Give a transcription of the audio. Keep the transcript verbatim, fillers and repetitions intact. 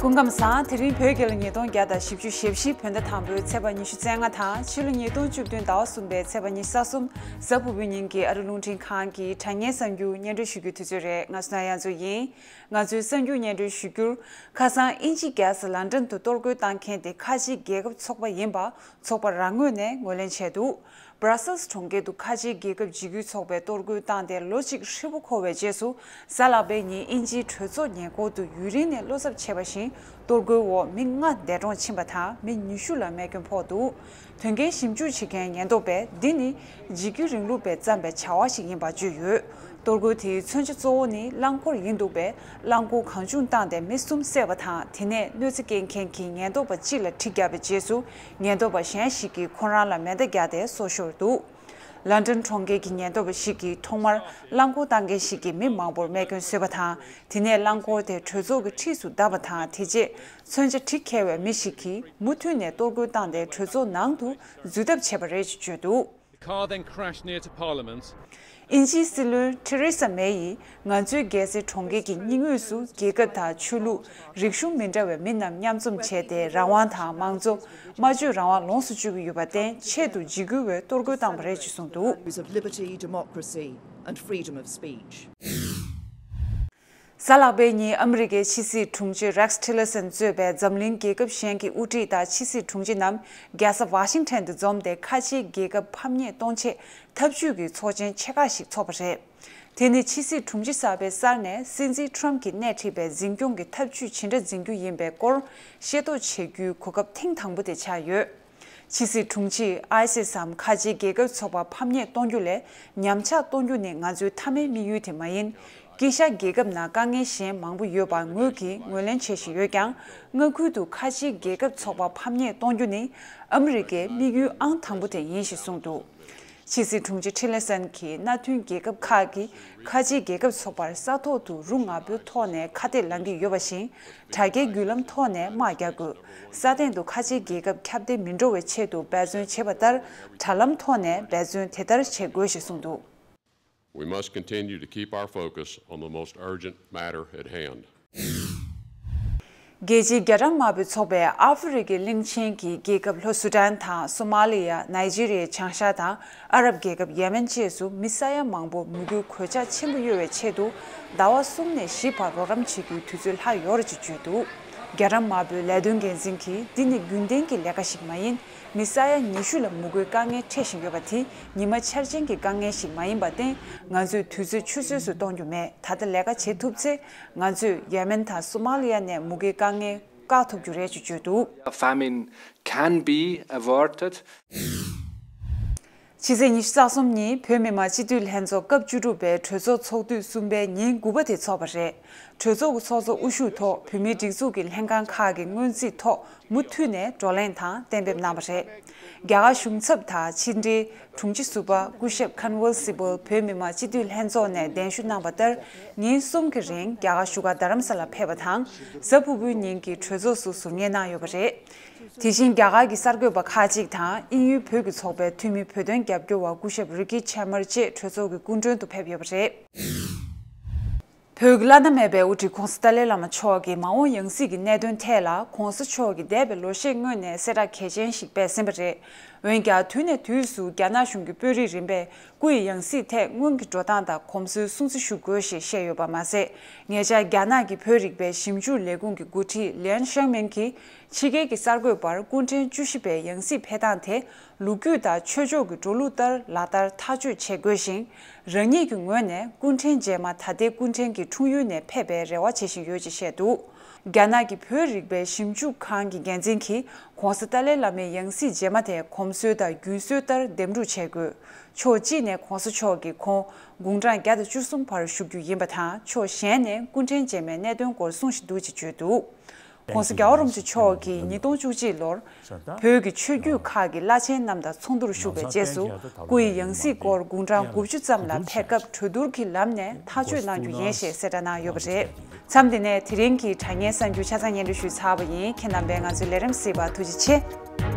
སྐུ་ཁམས་བཟང་། དེ་རིང་བོད་རྒྱལ་ལོ་ཉིས་སྟོང་བརྒྱ་དང་བཞི་བཅུ་ཞེ་བཞི་བོད་ཟླ་དང་པོའི་ཚེས་པ་ཉི་ཤུ་རྩ་ལྔ་དང་ཕྱི་ལོ་ཉིས་སྟོང་བཅུ་བདུན་ཟླ་བ་གསུམ་པའི་ཚེས་པ་ཉི་ཤུ་རྩ་གསུམ་གཟའ་ཕུར་བུའི་ཉིན་གྱི་ཨ་རི་རླུང་འཕྲིན་ཁང་གི་དྲ་བརྙན་གསར་འགྱུར་སྙན་སྒྲོན་ཞུ་རྒྱུའི་དུས་ཚོད་རེད། ང་སོ་ན་གཡང་མཚོ་ཡིན། ང་ཚོའི་གསར་འགྱུར་སྙན་སྒྲོན་ཞུ་རྒྱུར། ཁ་སང་དབྱིན་ཇི་རྒྱལ་ས་ལན་ཀྲན་དུ་གཏོར་རྒོལ་བཏང་མཁན་དེ་ཁ་ཆེའི་རྒྱལ་ཁབ་ཚོགས་པ་ཡིན་པ་ཚོགས་པ་རང་ངོས་ནས་ངོས་ལེན་བྱས་འདུག Brussels་གྲོང་ཁྱེར་དུ་ཁ་ཆེའི་རྒྱལ་ཁབ་འཇིགས་སྐུལ་ཚོགས་པས་གཏོར་རྒོལ་བཏང་སྟེ་ལོ་གཅིག་ཧྲིལ་པོ་འཁོར་བའི་རྗེས་སུ། གཟའ་ལྷག་པའི་ཉིན་དབྱིན་ཇིའི་གྲོས་ཚོགས་ཉེ་འཁོར་དུ་ཡུན་རིང་ནས་བློ་འཚབ་བྱས་པ་བཞིན་གཏོར་རྒོལ་འོག་མི་ལྔ་འདས་གྲོངས་ཕྱིན་པ་དང་མི་ཉི་ཤུ་ལ་རྨས་སྐྱོན་ཕོག་འདུག་དོན་རྐྱེན་ཞིབ་འཇུག་བྱེད་མཁན་ཉེན་རྟོག་པས་འདི་ནི་འཇིགས་སྐུལ་རིང་ལུགས་པས་བརྩམས་པའི་བྱ་བ་ཞིག་ཡིན་པ་བརྗོད་ཡོད། གཏོར་རྒོལ་དེའི་མཚོན་ཆ་གཙོ་བོ་ནི་རླངས་འཁོར་ཡིན་འདུག་པས། རླངས་འཁོར་གང་བྱུང་བཏང་སྟེ་མི་གསུམ་བསད་པ་དང་། དེ་ནས་གནོད་འཚེ་བཀལ་མཁན་གྱིས་ཉེན་རྟོག་པ་གཅིག་ལ་གྲི་བརྒྱབ་པའི་རྗེས་སུ། ཉེན་རྟོག་པ་གཞན་ཞིག་གིས་ཁོ་རང་ལ་མེ་མདའ་བརྒྱབ་སྟེ་སྲོག་ཤོར་འདུག་ལན་ཀྲན་གྲོང་ཁྱེར་གྱི་ཉེན་རྟོག་པ་ཞིག་གིས་ཐོག་མར་རླངས་འཁོར་བཏང་མཁན་ཞིག་གིས་མི་མང་པོར་རྨས་སྐྱོན་བཟོས་པ་དང་། དེ་ནས་རླངས་འཁོར་དེ་གྲོས་ཚོགས་ཀྱི་འཁྲིས་སུ་བརྡབས་པ་དང་། དེ་རྗེས་མཚོན་ཆ་གྲི་འཁྱེར་བའི་མི་ཞིག་གིས་མུ་མཐུད་ནས་གཏོར་རྒོལ་བཏང་སྟེ་གྲོས་ཚོགས་ནང་དུ་འཛུལ་ཐབས་བྱས་པ་རེད་ཅེས་བརྗོད་འདུག The car then crashed near to Parliament. དབྱིན་ཇིའི་སྲིད་བློན་ཐེ་རེ་ས་མེ་ཡིས་ང་ཚོའི་རྒྱལ་སའི་གྲོང་ཁྱེར་གྱི་སྙིང་དབུས་སུ་རྒྱལ་ཁབ་དང་ཆོས་ལུགས། རིག་གཞུང་མི་འདྲ་བའི་མི་རྣམས་མཉམ་འཛོམས་བྱས་ཏེ་རང་དབང་དང་མང་གཙོ། སྨྲ་བརྗོད་རང་དབང་ལོངས་སུ་སྤྱོད་ཀྱི་ཡོད་པར་བརྟེན་ཆེད་དུ་འཇིགས་སྐུལ་བས་གཏོར་རྒོལ་བཏང་བ་རེད་ཅེས་གསུངས་འདུག Values of liberty, democracy and freedom of speech. གཟའ་ལྷག་པའི་ཉིན་ཨ་མི་རི་ཀའི་ཕྱི་སྲིད་དྲུང་ཆེ་Rex Tillerson་གཙོས་པའི་འཛམ་གླིང་རྒྱལ་ཁབ་གཞན་གྱི་དབུ་ཁྲིད་དང་ཕྱི་སྲིད་དྲུང་ཆེ་རྣམས་རྒྱལ་ས་ཝ་ཤིང་ཊོན་དུ་འཛོམས་ཏེ་ཁ་ཆེའི་རྒྱལ་ཁབ་ཕམ་ཉེས་གཏོང་ཆེད་འཐབ་ཇུས་ཀྱི་ཚོགས་ཆེན་ཆེ་ཁག་ཞིག་འཚོགས་པ་རེད། དེ་ནི་ཕྱི་སྲིད་དྲུང་ཆེ་གསར་པའི་སར་ནས་སྲིད་འཛིན་ཊརམ་གྱིས་སྣེ་ཁྲིད་པའི་འཛིན་སྐྱོང་གི་འཐབ་ཇུས་ཇི་འདྲ་འཛིན་རྒྱུ་ཡིན་པའི་སྐོར་ཤེས་རྟོགས་བྱེད་རྒྱུའི་གོ་སྐབས་ཐེངས་དང་པོ་དེ་ཆགས་ཡོད། ཕྱི་སྲིད་དྲུང་ཆེས་ཨའི་སི་སམ་ཁ་ཆེའི་རྒྱལ་ཁབ་ཚོགས་པ་ཕམ་ཉེས་གཏོང་རྒྱུ་ལས་ཉམས་ཆག་གཏོང་རྒྱུ་ནི་ང་ཚོའི་མཐའ་མའི་དམིགས་ཡུལ་དེ་མ་ཡིན། དཀྱིལ་ཤར་རྒྱལ་ཁབ་ནང་དཀའ་ངལ་གཞན་མང་པོ་ཡོད་པ་ངོས་ཀྱིས་ངོས་ལེན་བྱེད་བཞིན་ཡོད་ཀྱང་། མངའ་ཁུལ་དུ་ཁ་ཆེའི་རྒྱལ་ཁབ་ཚོགས་པ་ཕམ་ཉེས་གཏོང་རྒྱུ་ནི་ཨ་མི་རི་ཀའི་དམིགས་ཡུལ་ཨང་དང་པོ་དེ་ཡིན་ཞེས་གསུངས་འདུག་ཕྱི་སྲིད་དྲུང་ཆེ་ཁྲི་ལེ་སན་གྱིས་མནའ་མཐུན་རྒྱལ་ཁབ་ཁག་གིས་ཁ་ཆེའི་རྒྱལ་ཁབ་ཚོགས་པར་ས་ཐོག་ཏུ་རུ་ང་པོའི་ཐོག་ནས་ཁ་གཏད་ལེན་གྱི་ཡོད་པ་བཞིན། དྲ་རྒྱའི་བརྒྱུད་ལམ་ཐོག་ནས་དམག་རྒྱག་དགོས། ས་སྟེང་དུ་ཁ་ཆེའི་རྒྱལ་ཁབ་ཁྱབ་གདལ་མི་འགྲོ་བའི་ཆེད་དུ་འབད་བརྩོན་བྱས་པ་ལྟར། དྲ་ལམ་ཐོག་ནས་འབད་བརྩོན་དེ་ལྟར་བྱེད་དགོས་ཞེས་གསུངས་འདུག We must continue to keep our focus on the most urgent matter at hand. རྒྱལ་སྤྱིའི་རྒྱ་གྲམ་དམར་པོའི་ཚོགས་པས་ཨ་ཧྥེ་རི་ཁའི་གླིང་ཆེན་གྱི་རྒྱལ་ཁབ་ལྷོ་སུ་ཏན་དང་སོ་མ་ལི་ཡ། ནཱི་ཇི་རི་ཡའི་བྱང་ཤར་དང་ཨ་རབ་རྒྱལ་ཁབ་ཡེ་མེན་བཅས་སུ་མི་ས་ཡ་མང་པོ་མུ་གེའི་གོད་ཆག་ཆེན་པོ་གཡོལ་བའི་ཆེད་དུ་ཟླ་བ་གསུམ་ནས་བཞི་བར་རོགས་རམ་བྱེད་རྒྱུའི་དུས་ཚོད་ལྷག་ཡོད་རེད་ཅེས་བརྗོད་འདུག་རྒྱ་གྲམ་དམར་པོའི་ལས་དོན་འགན་འཛིན་གྱིས་འདི་ནི་རྒྱུན་ལྡན་གྱི་ལས་ཀ་ཞིག་མ་ཡིན། མི་ས་ཡ་ཉི་ཤུ་ལ་མུ་གེའི་དཀའ་ངལ་འཕྲད་བཞིན་ཡོད་པ་དེ་ཉི་མ་འཆར་ཅན་གྱི་དཀའ་ངལ་ཞིག་མ་ཡིན་པར་བརྟེན། ང་ཚོས་དུས་ཚོད་ཆུད་ཟོས་སུ་གཏོང་རྒྱུ་མེད། ད་ལྟ་ལས་ཀ་བྱེད་ཐུབ་ཚེ། ང་ཚོས་ཡེ་མེན་དང་སོ་མ་ལི་ཡ་ནས་མུ་གེའི་དཀའ་ངལ་བཀག་ཐུབ་རྒྱུ་རེད་ཅེས་བརྗོད་འདུག Famine can be averted. ཕྱི་ཚེས་ཉི་ཤུ་རྩ་གསུམ་ཉིན་བོད་མི་མང་སྤྱི་འཐུས་ལྷན་ཚོགས་སྐབས་བཅུ་དྲུག་པའི་གྲོས་ཚོགས་ཚོགས་དུས་གསུམ་པའི་ཉིན་དགུ་པ་དེ་འཚོགས་པ་རེད། གྲོས་ཚོགས་ཀྱི་ཚོགས་གཙོ་དབུ་བཞུགས་ཐོག་བོད་མིའི་སྒྲིག་འཛུགས་ཀྱི་ལྷན་ཁང་ཁག་གི་སྔོན་རྩིས་ཐོག་མུ་མཐུད་ནས་བགྲོ་གླེང་དང་གཏན་འབེབས་གནང་བ་རེད། རྒྱ་གར་གཞུང་ཚབ་དང་ཕྱི་འབྲེལ་དྲུང་ཆེ་ཟུར་པ་སྐུ་ཞབས་ཁན་ཝལ་སི་བལ་བོད་མི་མང་སྤྱི་འཐུས་ལྷན་ཚོགས་ནས་གདན་ཞུ་གནང་བ་ལྟར། ཉིན་གསུམ་གྱི་རིང་རྒྱ་གར་བཞུགས་སྒར་རྡ་རམ་ས་ལར་ཕེབས་པ་དང་། གཟའ་ཕུར་བུའི་ཉིན་གྱི་གྲོས་ཚོགས་སུ་ཟུར་ཉན་གནང་ཡོད་པ་རེད། དེ་བཞིན་རྒྱ་གར་གྱི་གསར་འགོད་པ་ཁག་ཅིག་དང་དབྱིན་ཡུལ་བོད་ཀྱི་ཚོགས་པའི་འཐུས་མི་བོད་དོན་རྒྱབ་སྐྱོར་བ་སྐུ་ཞབས་རི་ཀི་ཆེ་མར་བཅས་གྲོས་ཚོགས་ཀྱི་སྐུ་མགྲོན་དུ་ཕེབས་ཡོད་པ་རེད། བོད་ཀྱི་བླ་ན་མེད་པའི་དབུ་ཁྲིད་༸གོང་ས་ཏཱ་ལའི་བླ་མ་མཆོག་གི་མ་འོངས་ཡང་སྲིད་ཀྱི་གནད་དོན་ཐད་ལ་༸གོང་ས་མཆོག་གིས་འདས་པའི་ལོ་ཤས་སྔོན་ནས་གསལ་བསྒྲགས་གལ་ཆེན་ཞིག་སྤེལ་ཟིན་པ་རེད། འོན་ཀྱང་དུས་ནས་དུས་སུ་རྒྱ་ནག་གཞུང་གི་དཔོན་རིགས་རིམ་པས་སྐུ་ཡི་ཡང་སྲིད་ཐད་སྔོན་གྱི་འགྲོ་སྟངས་དང་གོམས་སྲོལ་སྲུང་བརྩི་ཞུ་དགོས་ཞེས་བཤད་ཡོད་པ་མ་ཟད། ཉེ་ཆར་རྒྱ་ནག་གི་བོད་རིག་པའི་ཞིབ་འཇུག་ལས་ཁུངས་ཀྱི་འགོ་ཁྲིད་ལན་ཤང་མིན་གྱིས་ཕྱི་རྒྱལ་གྱི་གསར་འགོད་པར་སྐུ་ཕྲེང་བཅུ་བཞི་པའི་ཡང་སྲིད་འཕེན་སྟངས་དེ། ལོ་རྒྱུས་དང་ཆོས་ཕྱོགས་ཀྱི་འགྲོ་ལུགས་ལྟར་ལག་བསྟར་ཐག་གཅོད་བྱེད་དགོས་ཤིང་། རང་ཉིད་ཀྱི་ངོས་ནས་སྐུ་ཕྲེང་རྗེས་མ་ད་ལྟའི་སྐུ་ཕྲེང་གི་འཁྲུངས་ཡུལ་ནས་ཕེབས་པའི་རེ་བ་བྱེད་བཞིན་ཡོད་ཅེས་བཤད་འདུག་རྒྱ་ནག་གི་བོད་རིག་པའི་ཞིབ་འཇུག་ཁང་གི་འགན་འཛིན་གྱིས་༸གོང་ས་ཏཱ་ལའི་བླ་མའི་ཡང་སྲིད་རྗེས་མ་དེ་གོམས་སྲོལ་དང་རྒྱུན་སྲོལ་ལྟར་འདེམས་སྒྲུག་བྱེད་དགོས། ཕྱོགས་གཅིག་ནས་༸གོང་ས་མཆོག་གིས་ཁོང་དགུང་གྲངས་བརྒྱ་དང་བཅུ་གསུམ་བར་བཞུགས་རྒྱུ་ཡིན་པ་དང་། ཕྱོགས་གཞན་ནས་སྐུ་ཕྲེང་རྗེས་མའི་གནད་དོན་སྐོར་གསུངས་བཞིན་འདུག་ཅེས་བརྗོད་འདུག ༸གོང་ས་༸རྒྱལ་བ་རིན་པོ་ཆེ་མཆོག་གིས་ཉིས་སྟོང་བཅུ་གཅིག་ལོར་བོད་ཀྱི་ཆོས་བརྒྱུད་ཁག་གི་བླ་ཆེན་རྣམས་དང་ཚོགས་འདུར་ཞུགས་པའི་རྗེས་སུ། སྐུ་ཡི་ཡང་སྲིད་སྐོར་དགུང་གྲངས་དགུ་བཅུ་ཙམ་ལ་ཕེབས་སྐབས་གྲོས་བསྡུར་གྱི་ལམ་ནས་ཐག་གཅོད་གནང་རྒྱུ་ཡིན་ཞེས་གསལ་བསྒྲགས་གནང་ཡོད་པ་རེད། མཚམས་འདི་ནས་དེ་རིང་གི་དྲ་བརྙན་གསར་འགྱུར་ཆ་ཚང་སྙན་སྒྲོན་ཞུས་ཚར་བ་ཡིན། ཁྱེད་རྣམ་པས་ང་ཚོའི་ལས་རིམ་གཟིགས་པར་ཐུགས་རྗེ་ཆེ།